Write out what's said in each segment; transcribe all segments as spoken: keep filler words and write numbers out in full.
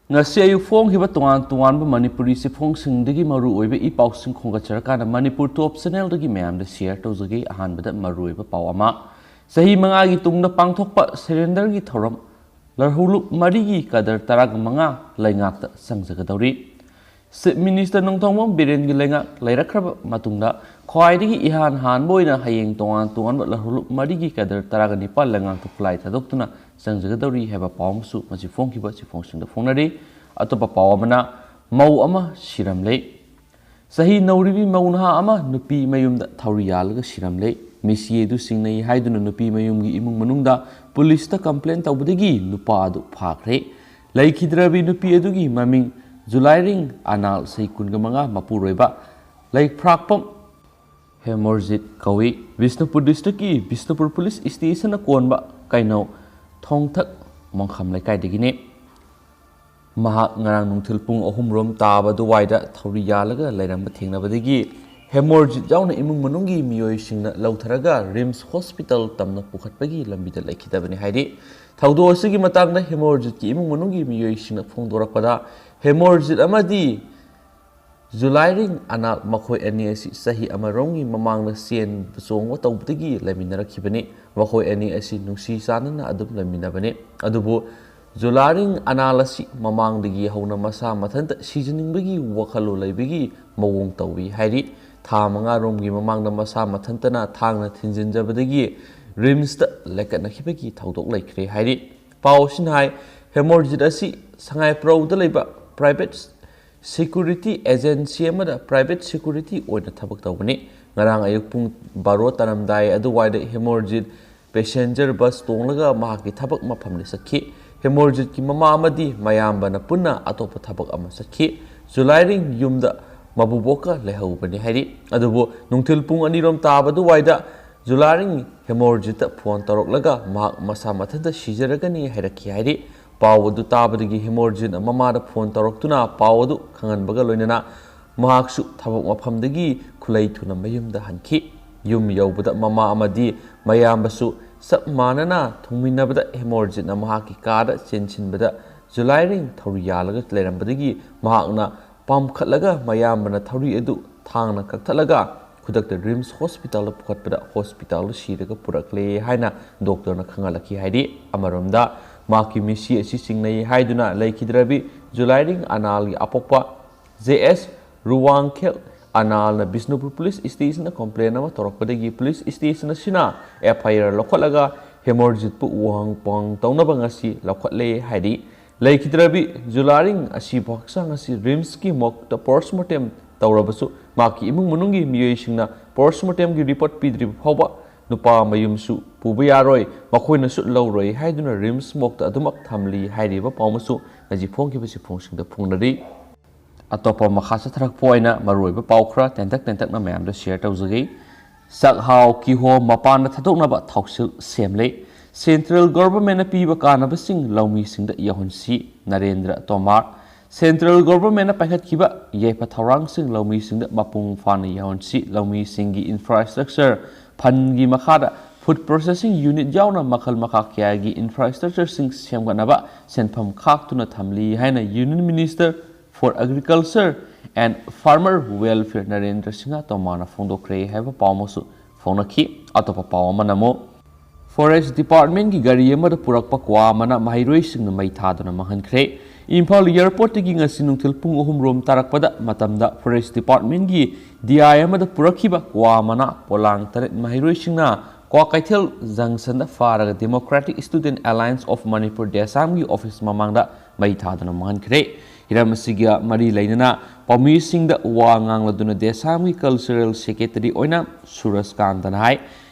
ꯉꯁꯤ ꯑꯌꯨꯛ ꯐꯣꯡꯈꯤꯕ ꯇꯣꯉꯥꯟ ꯇꯣꯉꯥꯟꯕ ꯃꯅꯤꯄꯨꯔꯤ ꯆꯦꯐꯣꯡꯁꯤꯡꯗꯒꯤ ꯃꯔꯨꯑꯣꯏꯕ ꯏ ꯄꯥꯎꯁꯤꯡ ꯈꯣꯝꯒꯠꯆꯔꯀꯥꯟꯗ ꯃꯅꯤꯄꯨꯔ ꯇꯣꯞ ꯆꯦꯅꯦꯜꯗꯒꯤ ꯃꯌꯥꯝꯗ ꯁꯤꯌꯔ ꯇꯧꯖꯒꯦ꯫ ꯑꯍꯥꯟꯕꯗ ꯃꯔꯨꯑꯣꯏꯕ ꯄꯥꯎ ꯑꯃ, ꯆꯍꯤ ꯃꯉꯥꯒꯤ ꯇꯨꯡꯗ ꯄꯥꯡꯊꯣꯛꯄ ꯁꯔꯦꯟꯗꯔꯒꯤ ꯊꯧꯔꯝ, ꯂꯥꯜꯍꯧꯂꯨꯞ ꯃꯔꯤꯒꯤ ꯀꯗꯔ ꯇꯔꯥꯒ ꯃꯉꯥ ꯂꯩꯉꯥꯛꯇ ꯆꯪꯖꯒꯗꯧꯔꯤ꯫ ꯆꯤꯐ ꯃꯤꯅꯤꯁꯇꯔ ꯅꯣꯡꯊꯣꯝꯕꯝ ꯕꯤꯔꯦꯟꯒꯤ ꯂꯩꯉꯥꯛ ꯂꯩꯔꯛꯈ꯭ꯔꯕ ꯃꯇꯨꯡꯗ ꯈ꯭ꯋꯥꯏꯗꯒꯤ ꯏꯍꯥꯟ ꯍꯥꯟꯕ ꯑꯣꯏꯅ ꯍꯌꯦꯡ ꯇꯣꯉꯥꯟ ꯇꯣꯉꯥꯟꯕ ꯂꯥꯜꯍꯧꯂꯨꯞ ꯃꯔꯤꯒꯤ ꯀꯗꯔ ꯇꯔꯥꯒ ꯅꯤꯄꯥꯜ ꯂꯩꯉꯥꯛꯇ ꯈꯨꯠꯂꯥꯏ ꯊꯥꯗꯣꯛꯇꯨꯅ ꯆꯪꯖꯒꯗꯧꯔꯤ ꯍꯥꯏꯕ ꯄꯥꯎ ꯑꯃꯁꯨ ꯃꯁꯤ ꯐꯣꯡꯈꯤꯕ ꯆꯦꯐꯣꯡꯁꯤꯡꯗ ꯐꯣꯡꯅꯔꯤ꯫ ꯑꯇꯣꯞꯄ ꯄꯥꯎ ꯑꯃꯅ, ꯃꯧ ꯑꯃ ꯁꯤꯔꯝꯂꯦ꯫ ꯆꯍꯤ ꯅꯧꯔꯤꯕꯤ ꯃꯧ ꯅꯍꯥ ꯑꯃ ꯅꯨꯄꯤ ꯃꯌꯨꯝꯗ ꯊꯧꯔꯤ ꯌꯥꯜꯂꯒ ꯁꯤꯔꯝꯂꯦ꯫ ꯃꯤꯁꯤ ꯑꯗꯨ ꯆꯤꯡꯅꯩ ꯍꯥꯏꯗꯨꯅ ꯅꯨꯄꯤ ꯃꯌꯨꯝꯒꯤ ꯏꯃꯨꯡ ꯃꯅꯨꯡꯗ ꯄꯨꯂꯤꯁꯇ ꯀꯝꯄ꯭ꯂꯦꯟ ꯇꯧꯕꯗꯒꯤ ꯅꯨꯄꯥ ꯑꯗꯨ ꯐꯥꯈ꯭ꯔꯦ꯫ ꯂꯩꯈꯤꯗ꯭ꯔꯕꯤ ꯅꯨꯄꯤ ꯑꯗꯨꯒꯤ ꯃꯃꯤꯡ ꯖꯨꯂꯥꯏꯔꯤꯡ ꯑꯅꯥꯜ, ꯆꯍꯤ ꯀꯨꯟꯒ ꯃꯉꯥ, ꯃꯄꯨꯔꯣꯏꯕ ꯂꯩꯈ꯭ꯔꯥꯛꯄꯝ ꯍꯦꯃꯣꯔꯖꯤꯠ ꯀꯧꯏ꯫ ꯕꯤꯁꯅꯨꯄꯨꯔ ꯗꯤꯁꯇ꯭ꯔꯤꯛꯀꯤ ꯕꯤꯁꯅꯨꯄꯨꯔ ꯄꯨꯂꯤꯁ ꯁ꯭ꯇꯦꯁꯟꯅ ꯀꯣꯟꯕ ꯀꯩꯅꯧ ꯊꯣꯡꯊꯛ ꯃꯣꯡꯈꯝ ꯂꯩꯀꯥꯏꯗꯒꯤꯅꯤ꯫ ꯃꯍꯥꯛ ꯉꯔꯥꯡ ꯅꯨꯡꯊꯤꯜ ꯄꯨꯡ ꯑꯍꯨꯝ ꯔꯣꯝ ꯇꯥꯕ ꯑꯗꯨꯋꯥꯏꯗ ꯊꯧꯔꯤ ꯌꯥꯜꯂꯒ ꯂꯩꯔꯝꯕ ꯊꯦꯡꯅꯕꯗꯒꯤ ꯍꯦꯃꯣꯔꯖꯤꯠ ꯌꯥꯎꯅ ꯏꯃꯨꯡ ꯃꯅꯨꯡꯒꯤ ꯃꯤꯑꯣꯏꯁꯤꯡꯅ ꯂꯧꯊꯔꯒ ꯔꯤꯝꯁ ꯍꯣꯁꯄꯤꯇꯥꯜ ꯇꯝꯅ ꯄꯨꯈꯠꯄꯒꯤ ꯂꯝꯕꯤꯗ ꯂꯩꯈꯤꯗꯕꯅꯤ ꯍꯥꯏꯔꯤ꯫ ꯊꯧꯗꯣꯛ ꯑꯁꯤꯒꯤ ꯃꯇꯥꯡꯗ ꯍꯦꯃꯣꯔꯖꯤꯠꯀꯤ ꯏꯃꯨꯡ ꯃꯅꯨꯡꯒꯤ ꯃꯤꯑꯣꯏꯁꯤꯡꯅ ꯐꯣꯡꯗꯣꯔꯛꯄꯗ, ꯍꯦꯃꯣꯔꯖꯤꯠ ꯑꯃꯗꯤ ꯖꯨꯂꯥꯏꯔꯤꯡ ꯑꯅꯥꯜ, ꯃꯈꯣꯏ ꯑꯅꯤ ꯑꯁꯤ ꯆꯍꯤ ꯑꯃꯔꯣꯝꯒꯤ ꯃꯃꯥꯡꯗ ꯆꯦꯟꯕ ꯆꯣꯡꯕ ꯇꯧꯕꯗꯒꯤ ꯂꯩꯃꯤꯟꯅꯔꯛꯈꯤꯕꯅꯤ꯫ ꯃꯈꯣꯏ ꯑꯅꯤ ꯑꯁꯤ ꯅꯨꯡꯁꯤ ꯆꯥꯟꯅꯅ ꯑꯗꯨꯝ ꯂꯩꯃꯤꯟꯅꯕꯅꯤ꯫ ꯑꯗꯨꯕꯨ ꯖꯨꯂꯥꯏꯔꯤꯡ ꯑꯅꯥꯜ ꯑꯁꯤ ꯃꯃꯥꯡꯗꯒꯤ ꯍꯧꯅ ꯃꯁꯥ ꯃꯊꯟꯇ ꯁꯤꯖꯅꯤꯡꯕꯒꯤ ꯋꯥꯈꯜꯂꯣꯟ ꯂꯩꯕꯒꯤ ꯃꯑꯣꯡ ꯇꯧꯏ ꯍꯥꯏꯔꯤ꯫ ꯊꯥ ꯃꯉꯥ ꯔꯣꯝꯒꯤ ꯃꯃꯥꯡꯗ ꯃꯁꯥ ꯃꯊꯟꯇꯅ ꯊꯥꯡꯅ ꯊꯤꯟꯖꯤꯟꯖꯕꯗꯒꯤ ꯔꯤꯝꯁꯇ ꯂꯩꯀꯠꯅꯈꯤꯕꯒꯤ ꯊꯧꯗꯣꯛ ꯂꯩꯈ꯭ꯔꯦ ꯍꯥꯏꯔꯤ꯫ ꯄꯥꯎ ꯑꯁꯤꯅ ꯍꯥꯏ, ꯍꯦꯃꯣꯔꯖꯤꯠ ꯑꯁꯤ ꯁꯉꯥꯏꯄ꯭ꯔꯧꯗ ꯂꯩꯕ ꯄ꯭ꯔꯥꯏꯚꯦꯠ ꯁꯦꯀ꯭ꯌꯨꯔꯤꯇꯤ ꯑꯦꯖꯦꯟꯁꯤ ꯑꯃꯗ ꯄ꯭ꯔꯥꯏꯚꯦꯠ ꯁꯦꯀ꯭ꯌꯨꯔꯤꯇꯤ ꯑꯣꯏꯅ ꯊꯕꯛ ꯇꯧꯕꯅꯤ꯫ ꯉꯔꯥꯡ ꯑꯌꯨꯛ ꯄꯨꯡ ꯕꯥꯔꯣ ꯇꯥꯔꯝꯗꯥꯏ ꯑꯗꯨꯋꯥꯏꯗ ꯍꯦꯃꯣꯔꯖꯤꯠ ꯄꯦꯁꯦꯟꯖꯔ ꯕꯁ ꯇꯣꯡꯂꯒ ꯃꯍꯥꯛꯀꯤ ꯊꯕꯛ ꯃꯐꯝꯗ ꯆꯠꯈꯤ꯫ ꯍꯦꯃꯣꯔꯖꯤꯠꯀꯤ ꯃꯃꯥ ꯑꯃꯗꯤ ꯃꯌꯥꯝꯕꯅ ꯄꯨꯟꯅ ꯑꯇꯣꯞꯄ ꯊꯕꯛ ꯑꯃ ꯆꯠꯈꯤ꯫ ꯖꯨꯂꯥꯏꯔꯤꯡ ꯌꯨꯝꯗ ꯃꯕꯨꯕꯣꯛꯀ ꯂꯩꯍꯧꯕꯅꯤ ꯍꯥꯏꯔꯤ꯫ ꯑꯗꯨꯕꯨ ꯅꯨꯡꯊꯤꯜ ꯄꯨꯡ ꯑꯅꯤ ꯔꯣꯝ ꯇꯥꯕ ꯑꯗꯨꯋꯥꯏꯗ ꯖꯨꯂꯥꯏꯔꯤꯡ ꯍꯦꯃꯣꯔꯖꯤꯠꯇ ꯐꯣꯟ ꯇꯧꯔꯛꯂꯒ ꯃꯍꯥꯛ ꯃꯁꯥ ꯃꯊꯟꯇ ꯁꯤꯖꯔꯒꯅꯤ ꯍꯥꯏꯔꯛꯈꯤ ꯍꯥꯏꯔꯤ꯫ ꯄꯥꯎ ꯑꯗꯨ ꯇꯥꯕꯗꯒꯤ ꯍꯦꯃꯣꯔꯖꯤꯠꯅ ꯃꯃꯥꯗ ꯐꯣꯟ ꯇꯧꯔꯛꯇꯨꯅ ꯄꯥꯎ ꯑꯗꯨ ꯈꯪꯍꯟꯕꯒ ꯂꯣꯏꯅꯅ ꯃꯍꯥꯛꯁꯨ ꯊꯕꯛ ꯃꯐꯝꯗꯒꯤ ꯈꯨꯂꯩ ꯊꯨꯅ ꯃꯌꯨꯝꯗ ꯍꯟꯈꯤ꯫ ꯌꯨꯝ ꯌꯧꯕꯗ ꯃꯃꯥ ꯑꯃꯗꯤ ꯃꯌꯥꯝꯕꯁꯨ ꯆꯞ ꯃꯥꯟꯅꯅ ꯊꯨꯡꯃꯤꯟꯅꯕꯗ ꯍꯦꯃꯣꯔꯖꯤꯠꯅ ꯃꯍꯥꯛꯀꯤ ꯀꯥꯗ ꯆꯦꯟꯁꯤꯟꯕꯗ ꯖꯨꯂꯥꯏꯔꯤꯡ ꯊꯧꯔꯤ ꯌꯥꯜꯂꯒ ꯂꯩꯔꯝꯕꯗꯒꯤ ꯃꯍꯥꯛꯅ ꯄꯥꯝꯈꯠꯂꯒ ꯃꯌꯥꯝꯕꯅ ꯊꯧꯔꯤ ꯑꯗꯨ ꯊꯥꯡꯅ ꯀꯛꯊꯠꯂꯒ ꯈꯨꯗꯛꯇ ꯔꯤꯝꯁ ꯍꯣꯁꯄꯤꯇꯥꯜꯗ ꯄꯨꯈꯠꯄꯗ ꯍꯣꯁꯄꯤꯇꯥꯜꯗ ꯁꯤꯔꯒ ꯄꯨꯔꯛꯂꯦ ꯍꯥꯏꯅ ꯗꯣꯛꯇꯔꯅ ꯈꯪꯍꯜꯂꯛꯈꯤ ꯍꯥꯏꯔꯤ꯫ ꯑꯃꯔꯣꯝꯗ ꯃꯍꯥꯛꯀꯤ ꯃꯤꯁꯤ ꯑꯁꯤ ꯆꯤꯡꯅꯩ ꯍꯥꯏꯗꯨꯅ ꯂꯩꯈꯤꯗ꯭ꯔꯕꯤ ꯖꯨꯂꯥꯏꯔꯤꯡ ꯑꯅꯥꯜꯒꯤ ꯑꯄꯣꯛꯄ ꯖꯦ ꯑꯦꯁ ꯔꯨꯋꯥꯡꯈꯦꯜ ꯑꯅꯥꯜꯅ ꯕꯤꯁꯅꯨꯄꯨꯔ ꯄꯨꯂꯤꯁ ꯁ꯭ꯇꯦꯁꯟꯗ ꯀꯝꯄ꯭ꯂꯦꯟ ꯑꯃ ꯇꯧꯔꯛꯄꯗꯒꯤ ꯄꯨꯂꯤꯁ ꯁ꯭ꯇꯦꯁꯟ ꯑꯁꯤꯅ ꯑꯦꯐ ꯑꯥꯏ ꯑꯥꯔ ꯂꯧꯈꯠꯂꯒ ꯍꯦꯃꯣꯔꯖꯤꯠꯄꯨ ꯎꯍꯪ ꯄꯨꯍꯪ ꯇꯧꯅꯕ ꯉꯁꯤ ꯂꯧꯈꯠꯂꯦ ꯍꯥꯏꯔꯤ꯫ ꯂꯩꯈꯤꯗ꯭ꯔꯕꯤ ꯖꯨꯂꯥꯔꯤꯡ ꯑꯁꯤꯕꯨ ꯍꯛꯆꯥꯡ ꯑꯁꯤ ꯔꯤꯝꯁꯀꯤ ꯃꯣꯔꯒꯇ ꯄꯣꯁꯃꯣꯔꯇꯦꯝ ꯇꯧꯔꯕꯁꯨ ꯃꯍꯥꯛꯀꯤ ꯏꯃꯨꯡ ꯃꯅꯨꯡꯒꯤ ꯃꯤꯑꯣꯏꯁꯤꯡꯅ ꯄꯣꯁꯃꯣꯔꯇꯦꯝꯒꯤ ꯔꯤꯄꯣꯔꯠ ꯄꯤꯗ꯭ꯔꯤꯕ ꯐꯥꯎꯕ ꯅꯨꯄꯥ ꯃꯌꯨꯝꯁꯨ ꯄꯨꯕ ꯌꯥꯔꯣꯏ, ꯃꯈꯣꯏꯅꯁꯨ ꯂꯧꯔꯣꯏ ꯍꯥꯏꯗꯨꯅ ꯔꯤꯝꯁ ꯃꯣꯔꯒꯇ ꯑꯗꯨꯃꯛ ꯊꯝꯂꯤ ꯍꯥꯏꯔꯤꯕ ꯄꯥꯎ ꯑꯃꯁꯨ ꯉꯁꯤ ꯐꯣꯡꯈꯤꯕ ꯆꯦꯐꯣꯡꯁꯤꯡꯗ ꯐꯣꯡꯅꯔꯤ꯫ ꯑꯇꯣꯞꯄ ꯃꯈꯥ ꯆꯠꯊꯔꯛꯄ ꯑꯣꯏꯅ ꯃꯔꯨꯑꯣꯏꯕ ꯄꯥꯎ ꯈꯔ ꯇꯦꯟꯇꯛ ꯇꯦꯟꯇꯛꯅ ꯃꯌꯥꯝꯗ ꯁꯤꯌꯔ ꯇꯧꯖꯒꯦ꯫ ꯆꯥꯛꯍꯥꯎ ꯀꯤꯍꯣꯝ ꯃꯄꯥꯟꯗ ꯊꯥꯗꯣꯛꯅꯕ ꯊꯧꯁꯤꯜ ꯁꯦꯝꯂꯦ꯫ ꯁꯦꯟꯇ꯭ꯔꯦꯜ ꯒꯣꯚꯔꯟꯃꯦꯟꯠꯅ ꯄꯤꯕ ꯀꯥꯟꯅꯕꯁꯤꯡ ꯂꯧꯃꯤꯁꯤꯡꯗ ꯌꯧꯍꯟꯁꯤ, ꯅꯔꯦꯟꯗ꯭ꯔ ꯇꯣꯃꯥꯔ꯫ ꯁꯦꯟꯇ꯭ꯔꯦꯜ ꯒꯣꯚꯔꯟꯃꯦꯟꯠꯅ ꯄꯥꯏꯈꯠꯈꯤꯕ ꯌꯥꯏꯐ ꯊꯧꯔꯥꯡꯁꯤꯡ ꯂꯧꯃꯤꯁꯤꯡꯗ ꯃꯄꯨꯡ ꯐꯥꯅ ꯌꯧꯍꯟꯁꯤ, ꯂꯧꯃꯤꯁꯤꯡꯒꯤ ꯏꯟꯐ꯭ꯔꯥꯁ꯭ꯇ꯭ꯔꯛꯆꯔ ꯐꯟꯒꯤ ꯃꯈꯥꯗ ꯐꯨꯗ ꯄ꯭ꯔꯣꯁꯦꯁꯤꯡ ꯌꯨꯅꯤꯠ ꯌꯥꯎꯅ ꯃꯈꯜ ꯃꯈꯥ ꯀꯌꯥꯒꯤ ꯏꯟꯐ꯭ꯔꯥꯁ꯭ꯇ꯭ꯔꯛꯆꯔꯁꯤꯡ ꯁꯦꯝꯒꯠꯅꯕ ꯁꯦꯟꯐꯝ ꯈꯥꯛꯇꯨꯅ ꯊꯝꯂꯤ ꯍꯥꯏꯅ Union Minister for Agriculture and Farmer Welfare Narendra Singh ꯇꯣꯃꯥꯔꯅ ꯐꯣꯡꯗꯣꯛꯈ꯭ꯔꯦ ꯍꯥꯏꯕ ꯄꯥꯎ ꯑꯃꯁꯨ ꯐꯣꯡꯅꯈꯤ꯫ ꯑꯇꯣꯞꯄ ꯄꯥꯎ ꯑꯃꯅ ꯑꯃꯨꯛ ꯐꯣꯔꯦꯁ꯭ꯠ ꯗꯤꯄꯥꯔꯠꯃꯦꯟꯠꯀꯤ ꯒꯥꯔꯤ ꯑꯃꯗ ꯄꯨꯔꯛꯄ ꯀ꯭ꯋꯥ ꯃꯅꯥ ꯃꯍꯩꯔꯣꯏꯁꯤꯡꯅ ꯃꯩ ꯊꯥꯗꯨꯅ ꯃꯥꯡꯍꯟꯈ꯭ꯔꯦ꯫ ꯏꯝꯐꯥꯜ ꯑꯦꯌꯔꯄꯣꯔꯠꯇꯒꯤ ꯉꯁꯤ ꯅꯨꯡꯊꯤꯜ ꯄꯨꯡ ꯑꯍꯨꯝ ꯔꯣꯝ ꯇꯥꯔꯛꯄꯗ ꯃꯇꯝꯗ ꯐꯣꯔꯦꯁ꯭ꯠ ꯗꯤꯄꯥꯔꯠꯃꯦꯟꯠꯀꯤ ꯗꯤ ꯑꯥꯏ ꯑꯃꯗ ꯄꯨꯔꯛꯈꯤꯕ ꯀ꯭ꯋꯥ ꯃꯅꯥ ꯄꯣꯂꯥꯡ ꯇꯔꯦꯠ ꯃꯍꯩꯔꯣꯏꯁꯤꯡꯅ ꯀ꯭ꯋꯥꯀꯩꯊꯦꯜ ꯖꯪꯁꯟꯗ ꯐꯥꯔꯒ Democratic Student Alliance of Manipur, ꯗꯦꯁꯥꯝꯒꯤ ꯑꯣꯐꯤꯁ ꯃꯃꯥꯡꯗ ꯃꯩ ꯊꯥꯗꯨꯅ ꯃꯥꯡꯍꯟꯈ꯭ꯔꯦ꯫ ꯍꯤꯔꯝ ꯑꯁꯤꯒ ꯃꯔꯤ ꯂꯩꯅꯅ ꯄꯥꯎꯃꯤꯁꯤꯡꯗ ꯋꯥ ꯉꯥꯡꯂꯗꯨꯅ ꯗꯦꯁꯥꯝꯒꯤ ꯀꯜꯆꯔꯦꯜ ꯁꯦꯀ꯭ꯔꯦꯇꯔꯤ ꯑꯣꯏꯅ ꯁꯨꯔꯖ ꯀꯥꯟꯇꯅ ꯍꯥꯏ,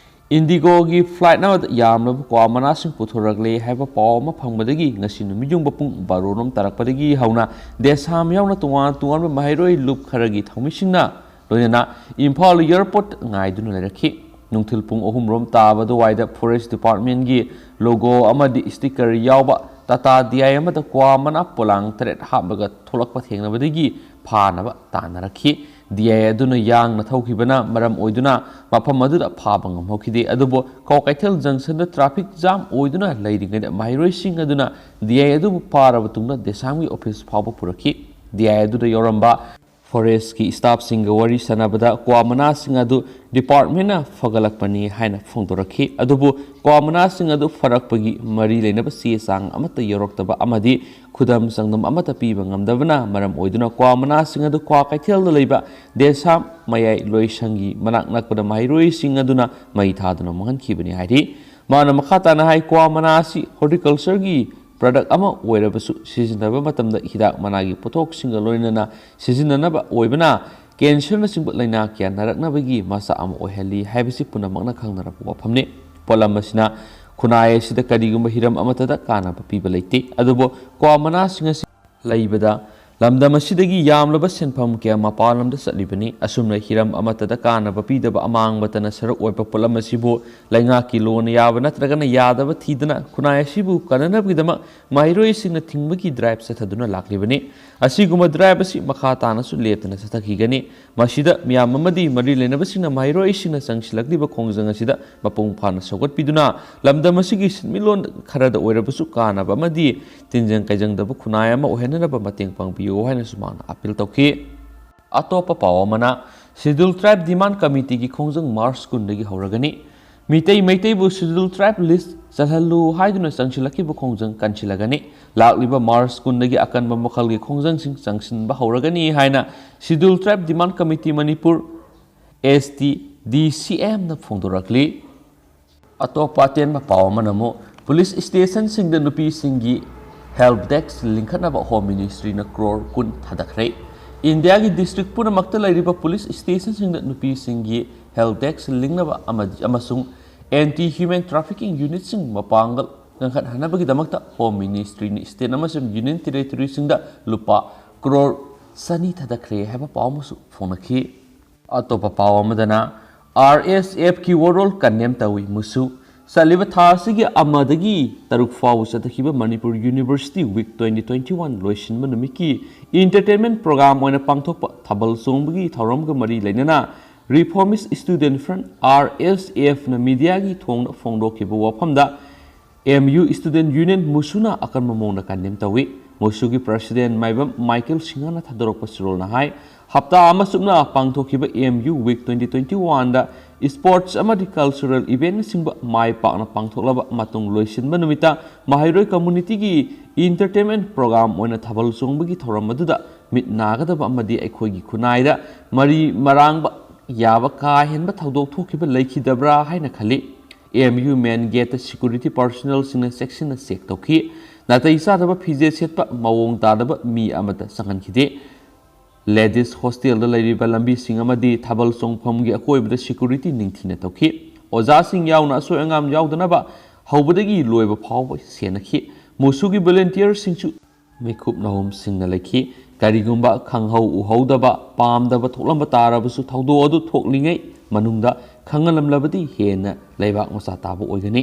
ꯏꯟꯗꯤꯒꯣꯒꯤ ꯐ꯭ꯂꯥꯏꯠ ꯑꯃꯗ ꯌꯥꯝꯂꯕ ꯀ꯭ꯋꯥ ꯃꯅꯥꯁꯤꯡ ꯄꯨꯊꯣꯔꯛꯂꯦ ꯍꯥꯏꯕ ꯄꯥꯎ ꯑꯃ ꯐꯪꯕꯗꯒꯤ ꯉꯁꯤ ꯅꯨꯃꯤꯠ ꯌꯨꯡꯕ ꯄꯨꯡ ꯕꯥꯔꯣ ꯔꯣꯝ ꯇꯥꯔꯛꯄꯗꯒꯤ ꯍꯧꯅ ꯗꯦꯁꯥꯝ ꯌꯥꯎꯅ ꯇꯣꯉꯥꯟ ꯇꯣꯉꯥꯟꯕ ꯃꯍꯩꯔꯣꯏ ꯂꯨꯞ ꯈꯔꯒꯤ ꯊꯧꯃꯤꯁꯤꯡꯅ ꯂꯣꯏꯅꯅ ꯏꯝꯐꯥꯜ ꯑꯦꯌꯔꯄꯣꯔꯠ ꯉꯥꯏꯗꯨꯅ ꯂꯩꯔꯛꯈꯤ꯫ ꯅꯨꯡꯊꯤꯜ ꯄꯨꯡ ꯑꯍꯨꯝ ꯔꯣꯝ ꯇꯥꯕ ꯑꯗꯨꯋꯥꯏꯗ ꯐꯣꯔꯦꯁ꯭ꯠ ꯗꯤꯄꯥꯔꯠꯃꯦꯟꯠꯀꯤ ꯂꯣꯒꯣ ꯑꯃꯗꯤ ꯁ꯭ꯇꯤꯀꯔ ꯌꯥꯎꯕ ꯇꯥꯇꯥ ꯗꯤ ꯑꯥꯏ ꯑꯃꯗ ꯀ꯭ꯋꯥ ꯃꯅꯥ ꯄꯣꯂꯥꯡ ꯇꯔꯦꯠ ꯍꯥꯞꯂꯒ ꯊꯣꯛꯂꯛꯄ ꯊꯦꯡꯅꯕꯗꯒꯤ ꯐꯥꯅꯕ ꯇꯥꯟꯅꯔꯛꯈꯤ꯫ ꯗꯤ ꯑꯥꯏ ꯑꯗꯨꯅ ꯌꯥꯡꯅ ꯊꯧꯈꯤꯕꯅ ꯃꯔꯝ ꯑꯣꯏꯗꯨꯅ ꯃꯐꯝ ꯑꯗꯨꯗ ꯐꯥꯕ ꯉꯝꯍꯧꯈꯤꯗꯦ꯫ ꯑꯗꯨꯕꯨ ꯀ꯭ꯋꯥꯀꯩꯊꯦꯜ ꯖꯪꯁꯟꯗ ꯇ꯭ꯔꯥꯐꯤꯛ ꯖꯥꯝ ꯑꯣꯏꯗꯨꯅ ꯂꯩꯔꯤꯉꯩꯗ ꯃꯍꯩꯔꯣꯏꯁꯤꯡ ꯑꯗꯨꯅ ꯗꯤ ꯑꯥꯏ ꯑꯗꯨꯕꯨ ꯐꯥꯔꯕ ꯇꯨꯡꯗ ꯗꯦꯁꯥꯝꯒꯤ ꯑꯣꯐꯤꯁ ꯐꯥꯎꯕ ꯄꯨꯔꯛꯈꯤ꯫ ꯗꯤ ꯑꯥꯏ ꯑꯗꯨꯗ ꯌꯧꯔꯝꯕ ꯐꯣꯔꯦꯁ꯭ꯠꯀꯤ ꯁ꯭ꯇꯥꯐꯁꯤꯡꯒ ꯋꯥꯔꯤ ꯁꯥꯟꯅꯕꯗ ꯀ꯭ꯋꯥ ꯃꯅꯥꯁꯤꯡ ꯑꯗꯨ ꯗꯤꯄꯥꯔꯠꯃꯦꯟꯠꯅ ꯐꯒꯠꯂꯛꯄꯅꯤ ꯍꯥꯏꯅ ꯐꯣꯡꯗꯣꯔꯛꯈꯤ꯫ ꯑꯗꯨꯕꯨ ꯀ꯭ꯋꯥ ꯃꯅꯥꯁꯤꯡ ꯑꯗꯨ ꯐꯔꯛꯄꯒꯤ ꯃꯔꯤ ꯂꯩꯅꯕ ꯆꯦ ꯆꯥꯡ ꯑꯃꯠꯇ ꯌꯧꯔꯛꯇꯕ ꯑꯃꯗꯤ ꯈꯨꯗꯝ ꯆꯥꯡꯗꯝ ꯑꯃꯠꯇ ꯄꯤꯕ ꯉꯝꯗꯕꯅ ꯃꯔꯝ ꯑꯣꯏꯗꯨꯅ ꯀ꯭ꯋꯥ ꯃꯅꯥꯁꯤꯡ ꯑꯗꯨ ꯀ꯭ꯋꯥꯀꯩꯊꯦꯜꯗ ꯂꯩꯕ ꯗꯦꯁꯥꯝ ꯃꯌꯥꯏ ꯂꯣꯏꯁꯪꯒꯤ ꯃꯅꯥꯛ ꯅꯛꯄꯗ ꯃꯍꯩꯔꯣꯏꯁꯤꯡ ꯑꯗꯨꯅ ꯃꯩ ꯊꯥꯗꯨꯅ ꯃꯥꯡꯍꯟꯈꯤꯕꯅꯤ ꯍꯥꯏꯔꯤ꯫ ꯃꯥꯅ ꯃꯈꯥ ꯇꯥꯅ ꯍꯥꯏ, ꯀ꯭ꯋꯥ ꯃꯅꯥ ꯑꯁꯤ ꯍꯣꯔꯇꯤꯀꯜꯆꯔꯒꯤ ꯄ꯭ꯔꯗꯛ ꯑꯃ ꯑꯣꯏꯔꯕꯁꯨ ꯁꯤꯖꯤꯟꯅꯕ ꯃꯇꯝꯗ ꯍꯤꯗꯥꯛ ꯃꯅꯥꯒꯤ ꯄꯣꯠꯊꯣꯛꯁꯤꯡꯒ ꯂꯣꯏꯅꯅ ꯁꯤꯖꯤꯟꯅꯅꯕ ꯑꯣꯏꯕꯅ ꯀꯦꯟꯁꯔꯅꯆꯤꯡꯕ ꯂꯥꯏꯅꯥ ꯀꯌꯥ ꯅꯥꯔꯛꯅꯕꯒꯤ ꯃꯆꯥꯛ ꯑꯃ ꯑꯣꯏꯍꯜꯂꯤ ꯍꯥꯏꯕꯁꯤ ꯄꯨꯝꯅꯃꯛꯅ ꯈꯪꯅꯔꯕ ꯋꯥꯐꯝꯅꯤ꯫ ꯄꯣꯠꯂꯝ ꯑꯁꯤꯅ ꯈꯨꯟꯅꯥꯏ ꯑꯁꯤꯗ ꯀꯔꯤꯒꯨꯝꯕ ꯍꯤꯔꯝ ꯑꯃꯠꯇꯗ ꯀꯥꯟꯅꯕ ꯄꯤꯕ ꯂꯩꯇꯦ꯫ ꯑꯗꯨꯕꯨ ꯀ꯭ꯋꯥ ꯃꯅꯥꯁꯤꯡ ꯑꯁꯤ ꯂꯩꯕꯗ ꯂꯝꯗꯝ ꯑꯁꯤꯗꯒꯤ ꯌꯥꯝꯂꯕ ꯁꯦꯟꯐꯝ ꯀꯌꯥ ꯃꯄꯥꯟ ꯂꯝꯗ ꯆꯠꯂꯤꯕꯅꯤ꯫ ꯑꯁꯨꯝꯅ ꯍꯤꯔꯝ ꯑꯃꯠꯇꯗ ꯀꯥꯟꯅꯕ ꯄꯤꯗꯕ ꯑꯃꯥꯡꯕꯇꯅ ꯁꯔꯨꯛ ꯑꯣꯏꯕ ꯄꯣꯠꯂꯝ ꯑꯁꯤꯕꯨ ꯂꯩꯉꯥꯛꯀꯤ ꯂꯣꯟꯅ ꯌꯥꯕ ꯅꯠꯇ꯭ꯔꯒꯅ ꯌꯥꯗꯕ ꯊꯤꯗꯅ ꯈꯨꯟꯅꯥꯏ ꯑꯁꯤꯕꯨ ꯀꯟꯅꯅꯕꯒꯤꯗꯃꯛ ꯃꯍꯩꯔꯣꯏꯁꯤꯡꯅ ꯊꯤꯡꯕꯒꯤ ꯗ꯭ꯔꯥꯏꯚ ꯆꯠꯊꯗꯨꯅ ꯂꯥꯛꯂꯤꯕꯅꯤ꯫ ꯑꯁꯤꯒꯨꯝꯕ ꯗ꯭ꯔꯥꯏꯚ ꯑꯁꯤ ꯃꯈꯥ ꯇꯥꯅꯁꯨ ꯂꯦꯞꯇꯅ ꯆꯠꯊꯈꯤꯒꯅꯤ꯫ ꯃꯁꯤꯗ ꯃꯤꯌꯥꯝ ꯑꯃꯗꯤ ꯃꯔꯤ ꯂꯩꯅꯕꯁꯤꯡꯅ ꯃꯍꯩꯔꯣꯏꯁꯤꯡꯅ ꯆꯪꯁꯤꯜꯂꯛꯂꯤꯕ ꯈꯣꯡꯖꯪ ꯑꯁꯤꯗ ꯃꯄꯨꯡ ꯐꯥꯅ ꯁꯧꯒꯠꯄꯤꯗꯨꯅ ꯂꯝꯗꯝ ꯑꯁꯤꯒꯤ ꯁꯤꯟꯃꯤꯠꯂꯣꯟ ꯈꯔꯗ ꯑꯣꯏꯔꯕꯁꯨ ꯀꯥꯟꯅꯕ ꯑꯃꯗꯤ ꯇꯤꯟꯖꯪ ꯀꯩꯖꯪꯗꯕ ꯈꯨꯟꯅꯥꯏ ꯑꯃ ꯑꯣꯏꯍꯟꯅꯅꯕ ꯃꯇꯦꯡ ꯄꯥꯡꯕꯤꯌꯨ ꯍꯥꯏꯅꯁꯨ ꯃꯍꯥꯛꯅ ꯑꯥꯄꯤꯜ ꯇꯧꯈꯤ꯫ ꯑꯇꯣꯞꯄ ꯄꯥꯎ ꯑꯃꯅ, ꯁꯦꯗ꯭ꯌꯨꯜ ꯇ꯭ꯔꯥꯏꯕ ꯗꯤꯃꯥꯟꯗ ꯀꯃꯤꯇꯤꯒꯤ ꯈꯣꯡꯖꯪ ꯃꯥꯔꯆ ꯀꯨꯟꯗꯒꯤ ꯍꯧꯔꯒꯅꯤ꯫ ꯃꯤꯇꯩ ꯃꯩꯇꯩꯕꯨ ꯁꯦꯗ꯭ꯌꯨꯜ ꯇ꯭ꯔꯥꯏꯕ ꯂꯤꯁ꯭ꯠ ꯆꯜꯍꯜꯂꯨ ꯍꯥꯏꯗꯨꯅ ꯆꯪꯁꯤꯜꯂꯛꯈꯤꯕ ꯈꯣꯡꯖꯪ ꯀꯟꯁꯤꯜꯂꯒꯅꯤ꯫ ꯂꯥꯛꯂꯤꯕ ꯃꯥꯔꯆ ꯀꯨꯟꯗꯒꯤ ꯑꯀꯟꯕ ꯃꯈꯜꯒꯤ ꯈꯣꯡꯖꯪꯁꯤꯡ ꯆꯪꯁꯤꯟꯕ ꯍꯧꯔꯒꯅꯤ ꯍꯥꯏꯅ ꯁꯦꯗ꯭ꯌꯨꯜ ꯇ꯭ꯔꯥꯏꯕ ꯗꯤꯃꯥꯟꯗ ꯀꯃꯤꯇꯤ ꯃꯅꯤꯄꯨꯔ, ꯑꯦꯁ ꯇꯤ ꯗꯤ ꯁꯤ ꯑꯦꯝꯅ ꯐꯣꯡꯗꯣꯔꯛꯂꯤ꯫ ꯑꯇꯣꯞꯄ ꯑꯇꯦꯟꯕ ꯄꯥꯎ ꯑꯃꯅ ꯑꯃꯨꯛ ꯄꯨꯂꯤꯁ ꯁ꯭ꯇꯦꯁꯟꯁꯤꯡꯗ ꯅꯨꯄꯤꯁꯤꯡꯒꯤ ꯍꯦꯜꯞ ꯗꯦꯁ꯭ꯛ ꯂꯤꯡꯈꯠꯅꯕ ꯍꯣꯝ ꯃꯤꯅꯤꯁꯇ꯭ꯔꯤꯅ ꯀ꯭ꯔꯣꯔ ꯀꯨꯟ ꯊꯥꯗꯈ꯭ꯔꯦ꯫ ꯏꯟꯗꯤꯌꯥꯒꯤ ꯗꯤꯁꯇ꯭ꯔꯤꯛ ꯄꯨꯝꯅꯃꯛꯇ ꯂꯩꯔꯤꯕ ꯄꯨꯂꯤꯁ ꯁ꯭ꯇꯦꯁꯟꯁꯤꯡꯗ ꯅꯨꯄꯤꯁꯤꯡꯒꯤ ꯍꯦꯜꯞ ꯗꯦꯁ꯭ꯛ ꯂꯤꯡꯅꯕ ꯑꯃꯗꯤ, ꯑꯃꯁꯨꯡ ꯑꯦꯟꯇꯤ ꯍ꯭ꯌꯨꯃꯦꯟ ꯇ꯭ꯔꯥꯐꯤꯀꯤꯡ ꯌꯨꯅꯤꯠꯁꯤꯡ ꯃꯄꯥꯡꯒꯜ ꯀꯟꯈꯠꯍꯟꯅꯕꯒꯤꯗꯃꯛꯇ ꯍꯣꯝ ꯃꯤꯅꯤꯁꯇ꯭ꯔꯤꯅ ꯁ꯭ꯇꯦꯠ ꯑꯃꯁꯨꯡ ꯌꯨꯅꯤꯌꯟ ꯇꯦꯔꯤꯇꯣꯔꯤꯁꯤꯡꯗ ꯂꯨꯄꯥ ꯀ꯭ꯔꯣꯔ ꯆꯅꯤ ꯊꯥꯗꯈ꯭ꯔꯦ ꯍꯥꯏꯕ ꯄꯥꯎ ꯑꯃꯁꯨ ꯐꯣꯡꯅꯈꯤ꯫ ꯑꯇꯣꯞꯄ ꯄꯥꯎ ꯑꯃꯗꯅ, ꯑꯥꯔ ꯑꯦꯁ ꯑꯦꯐꯀꯤ ꯋꯥꯔꯣꯜ ꯀꯟꯗꯦꯝ ꯇꯧꯏ꯫ ꯃꯨꯁꯨ ꯆꯠꯂꯤꯕ ꯊꯥ ꯑꯁꯤꯒꯤ ꯑꯃꯗꯒꯤ ꯇꯔꯨꯛ ꯐꯥꯎꯕ ꯆꯠꯊꯈꯤꯕ Manipur university week twenty twenty one ꯂꯣꯏꯁꯤꯟꯕ ꯅꯨꯃꯤꯠꯀꯤ ꯏꯟꯇꯔꯇꯦꯟꯃꯦꯟ ꯄ꯭ꯔꯣꯒ꯭ꯔꯥꯝ ꯑꯣꯏꯅ ꯄꯥꯡꯊꯣꯛꯄ ꯊꯥꯕꯜ ꯆꯣꯡꯕꯒꯤ ꯊꯧꯔꯝꯒ ꯃꯔꯤ ꯂꯩꯅꯅ ꯔꯤꯐꯣꯔꯃꯤꯁ ꯁ꯭ꯇꯨꯗꯦꯟꯠ ꯐ꯭ꯔꯟꯠ, RSF, ꯅ ꯃꯤꯗꯤꯌꯥꯒꯤ ꯊꯣꯡꯅ ꯐꯣꯡꯗꯣꯛꯈꯤꯕ ꯋꯥꯐꯝꯗ, MU Student Union, ꯃꯨꯁꯨꯅ ꯑꯀꯟꯕ ꯃꯑꯣꯡꯗ ꯀꯟꯗꯦꯝ ꯇꯧꯏ꯫ ꯃꯨꯁꯨꯒꯤ ꯄ꯭ꯔꯁꯤꯗꯦꯟꯠ ꯃꯥꯏꯕꯝ ꯃꯥꯏꯀꯦꯜ ꯁꯤꯡꯍꯅ ꯊꯥꯗꯣꯔꯛꯄ ꯆꯦꯔꯣꯜꯅ ꯍꯥꯏ, ꯍꯞꯇꯥ ꯑꯃ ꯆꯨꯞꯅ ꯄꯥꯡꯊꯣꯛꯈꯤꯕ MU ꯋꯤꯛ ꯇ꯭ꯋꯦꯟꯇꯤ ꯇ꯭ꯋꯦꯟꯇꯤ ꯋꯥꯟꯗ ꯁ꯭ꯄꯣꯔꯠꯁ ꯑꯃꯗꯤ ꯀꯜꯆꯔꯦꯜ ꯏꯚꯦꯟꯠꯅꯆꯤꯡꯕ ꯃꯥꯏ ꯄꯥꯛꯅ ꯄꯥꯡꯊꯣꯛꯂꯕ ꯃꯇꯨꯡ, ꯂꯣꯏꯁꯤꯟꯕ ꯅꯨꯃꯤꯠꯇ ꯃꯍꯩꯔꯣꯏ ꯀꯝꯃꯨꯅꯤꯇꯤꯒꯤ ꯏꯟꯇꯔꯇꯦꯟꯃꯦꯟ ꯄ꯭ꯔꯣꯒ꯭ꯔꯥꯝ ꯑꯣꯏꯅ ꯊꯥꯕꯜ ꯆꯣꯡꯕꯒꯤ ꯊꯧꯔꯝ ꯑꯗꯨꯗ ꯃꯤꯠ ꯅꯥꯒꯗꯕ ꯑꯃꯗꯤ ꯑꯩꯈꯣꯏꯒꯤ ꯈꯨꯟꯅꯥꯏꯗ ꯃꯔꯤ ꯃꯔꯥꯡꯕ ꯌꯥꯕ ꯀꯥ ꯍꯦꯟꯕ ꯊꯧꯗꯣꯛ ꯊꯣꯛꯈꯤꯕ ꯂꯩꯈꯤꯗꯕ꯭ꯔꯥ ꯍꯥꯏꯅ ꯈꯜꯂꯤ꯫ MU ꯃꯦꯟ ꯒꯦꯠꯇ ꯁꯦꯀ꯭ꯌꯨꯔꯤꯇꯤ ꯄꯥꯔꯁꯣꯅꯦꯜꯁꯤꯡꯅ ꯆꯦꯛꯁꯤꯟꯅ ꯆꯦꯛ ꯇꯧꯈꯤ꯫ ꯅꯥꯇꯩ ꯆꯥꯗꯕ ꯐꯤꯖꯦꯠ ꯁꯦꯠꯄ, ꯃꯑꯣꯡ ꯇꯥꯗꯕ ꯃꯤ ꯑꯃꯠꯇ ꯆꯪꯍꯟꯈꯤꯗꯦ꯫ ꯂꯦꯗꯤꯁ ꯍꯣꯁꯇꯦꯜꯗ ꯂꯩꯔꯤꯕ ꯂꯝꯕꯤꯁꯤꯡ ꯑꯃꯗꯤ ꯊꯥꯕꯜ ꯆꯣꯡꯐꯝꯒꯤ ꯑꯀꯣꯏꯕꯗ ꯁꯦꯀ꯭ꯌꯨꯔꯤꯇꯤ ꯅꯤꯡꯊꯤꯅ ꯇꯧꯈꯤ꯫ ꯑꯣꯖꯥꯁꯤꯡ ꯌꯥꯎꯅ ꯑꯁꯣꯏ ꯑꯉꯥꯝ ꯌꯥꯎꯗꯅꯕ ꯍꯧꯕꯗꯒꯤ ꯂꯣꯏꯕ ꯐꯥꯎꯕ ꯁꯦꯟꯅꯈꯤ꯫ ꯃꯨꯁꯨꯒꯤ ꯚꯣꯂꯨꯟꯇꯤꯌꯔꯁꯤꯡꯁꯨ ꯃꯤꯈꯨꯞ ꯅꯍꯨꯝꯁꯤꯡꯅ ꯂꯩꯈꯤ꯫ ꯀꯔꯤꯒꯨꯝꯕ ꯈꯪꯍꯧ ꯎꯍꯧꯗꯕ, ꯄꯥꯝꯗꯕ ꯊꯣꯛꯂꯝꯕ ꯇꯥꯔꯕꯁꯨ, ꯊꯧꯗꯣꯛ ꯑꯗꯨ ꯊꯣꯛꯂꯤꯉꯩ ꯃꯅꯨꯡꯗ ꯈꯪꯍꯜꯂꯝꯂꯕꯗꯤ ꯍꯦꯟꯅ ꯂꯩꯕꯥꯛ ꯃꯆꯥ ꯇꯥꯕ ꯑꯣꯏꯒꯅꯤ꯫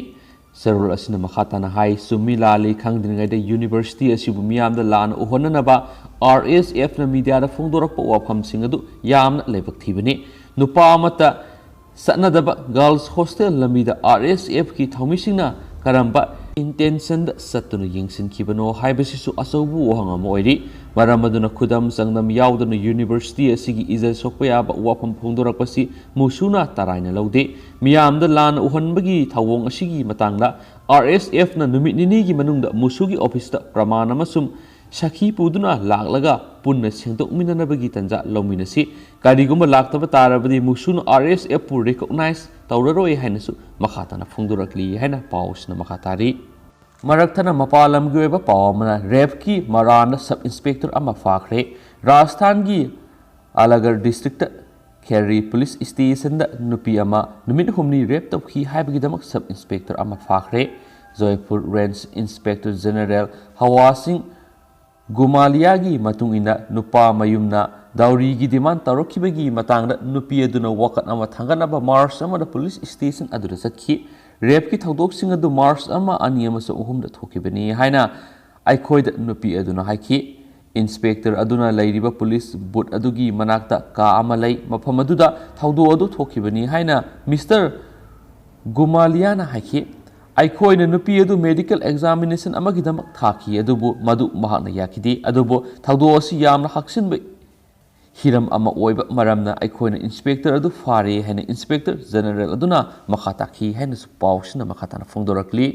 ꯆꯦꯔꯣꯜ ꯑꯁꯤꯅ ꯃꯈꯥ ꯇꯥꯅ ꯍꯥꯏ, ꯆꯨꯝꯃꯤ ꯂꯥꯜꯂꯤ ꯈꯪꯗ꯭ꯔꯤꯉꯩꯗ ꯌꯨꯅꯤꯚꯔꯁꯤꯇꯤ ꯑꯁꯤꯕꯨ ꯃꯤꯌꯥꯝꯗ ꯂꯥꯟꯅ ꯎꯍꯟꯅꯅꯕ RSF ꯅ ꯃꯤꯗꯤꯌꯥꯗ ꯐꯣꯡꯗꯣꯔꯛꯄ ꯋꯥꯐꯝꯁꯤꯡ ꯑꯗꯨ ꯌꯥꯝꯅ ꯂꯥꯏꯕꯛ ꯊꯤꯕꯅꯤ꯫ ꯅꯨꯄꯥ ꯑꯃꯠꯇ ꯆꯠꯅꯗꯕ ꯒꯔꯜꯁ ꯍꯣꯁꯇꯦꯜ ꯂꯝꯕꯤꯗ RSF ꯀꯤ ꯊꯧꯃꯤꯁꯤꯡꯅ ꯀꯔꯝꯕ ꯏꯟꯇꯦꯟꯁꯟꯗ ꯆꯠꯇꯨꯅ ꯌꯦꯡꯁꯤꯟꯈꯤꯕꯅꯣ ꯍꯥꯏꯕꯁꯤꯁꯨ ꯑꯆꯧꯕ ꯋꯥꯍꯪ ꯑꯃ ꯑꯣꯏꯔꯤ꯫ ꯃꯔꯝ ꯑꯗꯨꯅ ꯈꯨꯗꯝ ꯆꯥꯡꯗꯝ ꯌꯥꯎꯗꯅ ꯌꯨꯅꯤꯚꯔꯁꯤꯇꯤ ꯑꯁꯤꯒꯤ ꯏꯖꯠ ꯁꯣꯛꯄ ꯌꯥꯕ ꯋꯥꯐꯝ ꯐꯣꯡꯗꯣꯔꯛꯄꯁꯤ ꯃꯨꯁꯨꯅ ꯇꯔꯥꯏꯅ ꯂꯧꯗꯦ꯫ ꯃꯤꯌꯥꯝꯗ ꯂꯥꯟꯅ ꯎꯍꯟꯕꯒꯤ ꯊꯧꯑꯣꯡ ꯑꯁꯤꯒꯤ ꯃꯇꯥꯡꯗ RSF ꯅ ꯅꯨꯃꯤꯠ ꯅꯤꯅꯤꯒꯤ ꯃꯅꯨꯡꯗ ꯃꯨꯁꯨꯒꯤ ꯑꯣꯐꯤꯁꯇ ꯄ꯭ꯔꯃꯥꯟ ꯑꯃꯁꯨꯡ ꯁꯈꯤ ꯄꯨꯗꯨꯅ ꯂꯥꯛꯂꯒ ꯄꯨꯟꯅ ꯁꯦꯡꯗꯣꯛꯃꯤꯟꯅꯅꯕꯒꯤ ꯇꯥꯟꯖꯥ ꯂꯧꯃꯤꯟꯅꯁꯤ꯫ ꯀꯔꯤꯒꯨꯝꯕ ꯂꯥꯛꯇꯕ ꯇꯥꯔꯕꯗꯤ ꯃꯨꯁꯨꯅ RSF ꯄꯨ ꯔꯤꯀꯣꯛꯅꯥꯏꯖ ꯇꯧꯔꯔꯣꯏ ꯍꯥꯏꯅꯁꯨ ꯃꯈꯥ ꯇꯥꯅ ꯐꯣꯡꯗꯣꯔꯛꯂꯤ ꯍꯥꯏꯅ ꯄꯥꯎꯁꯤꯅ ꯃꯈꯥ ꯇꯥꯔꯤ꯫ ꯃꯔꯛ ꯊꯠꯅ ꯃꯄꯥꯟ ꯂꯝꯒꯤ ꯑꯣꯏꯕ ꯄꯥꯎ ꯑꯃꯅ, ꯔꯦꯞꯀꯤ ꯃꯔꯥꯜꯅ ꯁꯕ ꯏꯟꯁꯄꯦꯛꯇꯔ ꯑꯃ ꯐꯥꯈ꯭ꯔꯦ꯫ ꯔꯥꯖꯁꯊꯥꯟꯒꯤ ꯑꯂꯥꯒꯔ ꯗꯤꯁꯇ꯭ꯔꯤꯛꯇ ꯈꯦꯔꯤ ꯄꯨꯂꯤꯁ ꯁ꯭ꯇꯦꯁꯟꯗ ꯅꯨꯄꯤ ꯑꯃ ꯅꯨꯃꯤꯠ ꯍꯨꯝꯅꯤ ꯔꯦꯞ ꯇꯧꯈꯤ ꯍꯥꯏꯕꯒꯤꯗꯃꯛ ꯁꯕ ꯏꯟꯁꯄꯦꯛꯇꯔ ꯑꯃ ꯐꯥꯈ꯭ꯔꯦ꯫ ꯖꯣꯏꯄꯨꯔ ꯔꯦꯟꯖ ꯏꯟꯁꯄꯦꯛꯇꯔ ꯖꯦꯅꯔꯦꯜ ꯍꯋꯥ ꯁꯤꯡ ꯒꯨꯃꯥꯂꯤꯌꯥꯒꯤ ꯃꯇꯨꯡ ꯏꯟꯅ, ꯅꯨꯄꯥ ꯃꯌꯨꯝꯅ ꯗꯥꯎꯔꯤꯒꯤ ꯗꯤꯃꯥꯟ ꯇꯧꯔꯛꯈꯤꯕꯒꯤ ꯃꯇꯥꯡꯗ ꯅꯨꯄꯤ ꯑꯗꯨꯅ ꯋꯥꯀꯠ ꯑꯃ ꯊꯥꯡꯒꯠꯅꯕ ꯃꯥꯔꯆ ꯑꯃꯗ ꯄꯨꯂꯤꯁ ꯁ꯭ꯇꯦꯁꯟ ꯑꯗꯨꯗ ꯆꯠꯈꯤ꯫ ꯔꯦꯞꯀꯤ ꯊꯧꯗꯣꯛꯁꯤꯡ ꯑꯗꯨ ꯃꯥꯔꯆ ꯑꯃ, ꯑꯅꯤ ꯑꯃꯁꯨꯡ ꯑꯍꯨꯝꯗ ꯊꯣꯛꯈꯤꯕꯅꯤ ꯍꯥꯏꯅ ꯑꯩꯈꯣꯏꯗ ꯅꯨꯄꯤ ꯑꯗꯨꯅ ꯍꯥꯏꯈꯤ꯫ ꯏꯟꯁꯄꯦꯛꯇꯔ ꯑꯗꯨꯅ ꯂꯩꯔꯤꯕ ꯄꯨꯂꯤꯁ ꯕꯨꯠ ꯑꯗꯨꯒꯤ ꯃꯅꯥꯛꯇ ꯀꯥ ꯑꯃ ꯂꯩ, ꯃꯐꯝ ꯑꯗꯨꯗ ꯊꯧꯗꯣꯛ ꯑꯗꯨ ꯊꯣꯛꯈꯤꯕꯅꯤ ꯍꯥꯏꯅ ꯃꯤꯁꯇꯔ ꯒꯨꯃꯥꯂꯤꯌꯥꯅ ꯍꯥꯏꯈꯤ꯫ ꯑꯩꯈꯣꯏꯅ ꯅꯨꯄꯤ ꯑꯗꯨ ꯃꯦꯗꯤꯀꯦꯜ ꯑꯦꯛꯖꯥꯃꯤꯅꯦꯁꯟ ꯑꯃꯒꯤꯗꯃꯛ ꯊꯥꯈꯤ, ꯑꯗꯨꯕꯨ ꯃꯗꯨ ꯃꯍꯥꯛꯅ ꯌꯥꯈꯤꯗꯦ꯫ ꯑꯗꯨꯕꯨ ꯊꯧꯗꯣꯛ ꯑꯁꯤ ꯌꯥꯝꯅ ꯍꯛꯆꯤꯟꯕ ꯍꯤꯔꯝ ꯑꯃ ꯑꯣꯏꯕ ꯃꯔꯝꯅ ꯑꯩꯈꯣꯏꯅ ꯏꯟꯁꯄꯦꯛꯇꯔ ꯑꯗꯨ ꯐꯥꯔꯦ ꯍꯥꯏꯅ ꯏꯟꯁꯄꯦꯛꯇꯔ ꯖꯦꯅꯔꯦꯜ ꯑꯗꯨꯅ ꯃꯈꯥ ꯇꯥꯈꯤ ꯍꯥꯏꯅꯁꯨ ꯄꯥꯎꯁꯤꯅ ꯃꯈꯥ ꯇꯥꯅ ꯐꯣꯡꯗꯣꯔꯛꯂꯤ꯫